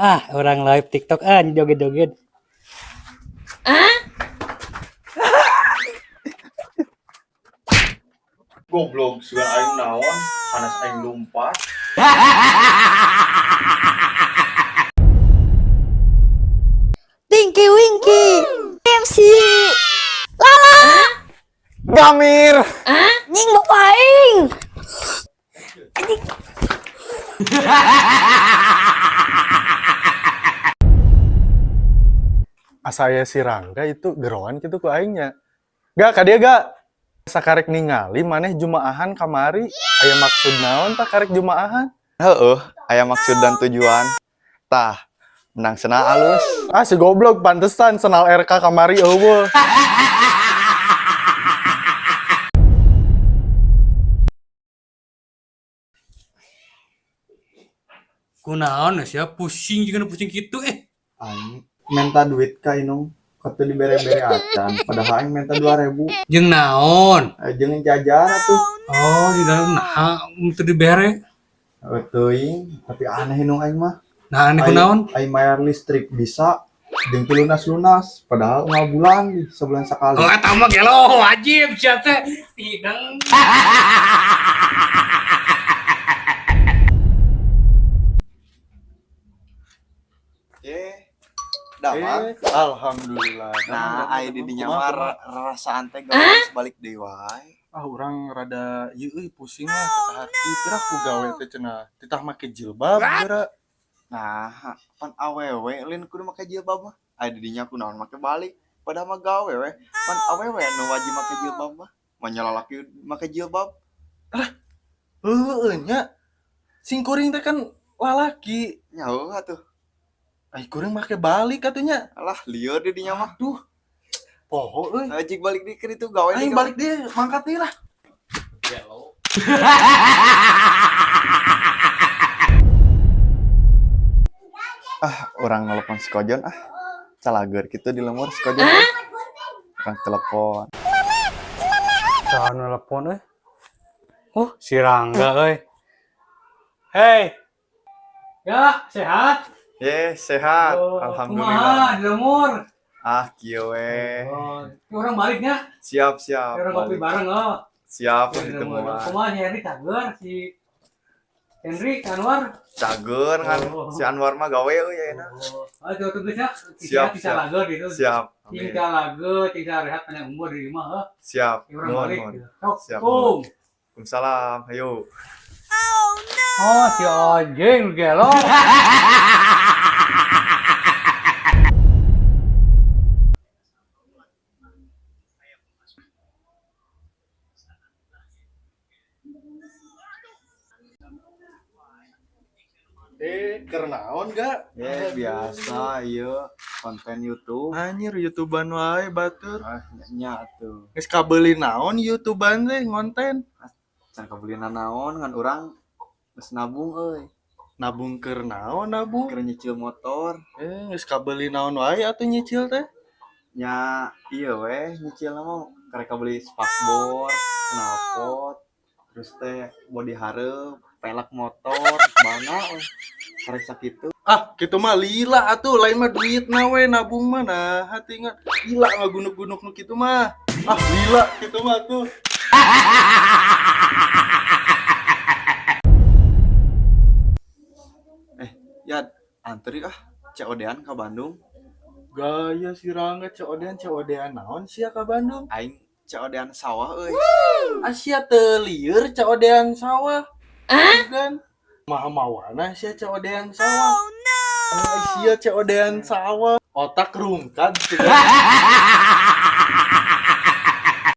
Ah, urang live TikTok ah joget-joget. Goblok, sugan aing naon, panas aing lumpat. Tinky Winky, MC Lala, Gamir. Nying bapak aing. Anjing. Asa aya si Rangga itu geroan gitu ku aingnya. Gak, ka dia gak? Sakarek ningali maneh jumaahan kamari. Aya maksud naon tah karek jumaahan? Heeh, aya maksud dan tujuan. Tah, menang sena alus. Ah si goblok pantesan senal RK kamari eueuh. Kunaon sia pusing juga pusing gitu eh. Aing minta duit ka Inung, kata dibere-bere acan, padahal aing minta 2000. Jeung naon? Jeung jajan atuh. Oh, di dalam nah teu dibere. Heuh teuing, tapi aneh Inung aing mah. Nah, aneh kunaon? Aing bayar listrik bisa jeung teu lunas-lunas, padahal unggal bulan sebulan sekali. Oh, eta mah gelo wajib sia teh. Tideng. Ye. Damang. Alhamdulillah. Nah, ai di dinya mah rasaan teh geus balik deui wae. Ah urang rada ieu euy pusing lah kata hati. Pira ku gawe teh cenah. Titah make jilbab geura. Nah, pan awewe lin kudu make jilbab mah. Ai di dinya kunaon make balik. Padahal mah gawe we. Pan awewe nu wajib make jilbab mah. Manya lalaki make jilbab. Heueuh nya. Sing kuring teh kan lalaki. Nya heuh atuh. Ai kuring make balik atunya. Alah lieur di dinya mah. Aduh. Poho euy. Nah, jik balik di keur itu gawe Aing balik deh, mangkat deui lah. Gelo. Ah, urang nelpon si Kojon ah. Calager kitu di lemur si Kojon. Urang telepon. Saha nelpon euy? Oh, si Rangga euy. Hei. Ya, sehat? Ye, sehat. Oh, Alhamdulillah. kumaha di lemur? Ah, kieu we. Oh, urang baliknya. Siap, siap. Urang ngopi Balik. bareng oh. Siap lah itu mah. Kumaha si Henry cager, si Henry Anwar. Cager kan Oh. si Anwar mah gawe euy ayeuna. Oh, ayo tunggu ya. Siap, Siap, siap. lager gitu. Siap. Amin. Tinggal lager, tinggal rehat panjang umur di rumah, heuh. Siap. Urang Nuhun, balik. nuhun. Sok, Siap, kum. Waalaikumsalam. Ayo. Oh, si anjing gelo. Keur naon gak? Ya biasa ieu konten YouTube. Anjir YouTubean wae batur. Ah, nya atuh. Geus kabeuli naon YouTubean teh ngonten? Can kabeulina naon ngan urang geus nabung euy. Nabung keur naon nabung? Keur nyicil motor. Geus kabeuli naon wae atuh nyicil teh? Nya ieu weh nyicil mah karek kabeli spakbor, knalpot, terus teh body hareup, pelek motor, bana weh. Karek sakitu. Ah, kitu mah lila atuh, lain mah duit na we nabung mah nah hati ingat. Lila ngagunuk-gunuk nu kitu mah. Ah, lila kitu mah tuh. Ya antri ah COD-an ka Bandung. Gaya si Rangga COD-an COD-an naon sia ka Bandung? Aing COD-an sawah euy. Asia teu lieur COD-an sawah. Kan maha mawana sia COD-an sawah. Oh no. Asia COD-an sawah. Otak rungkad.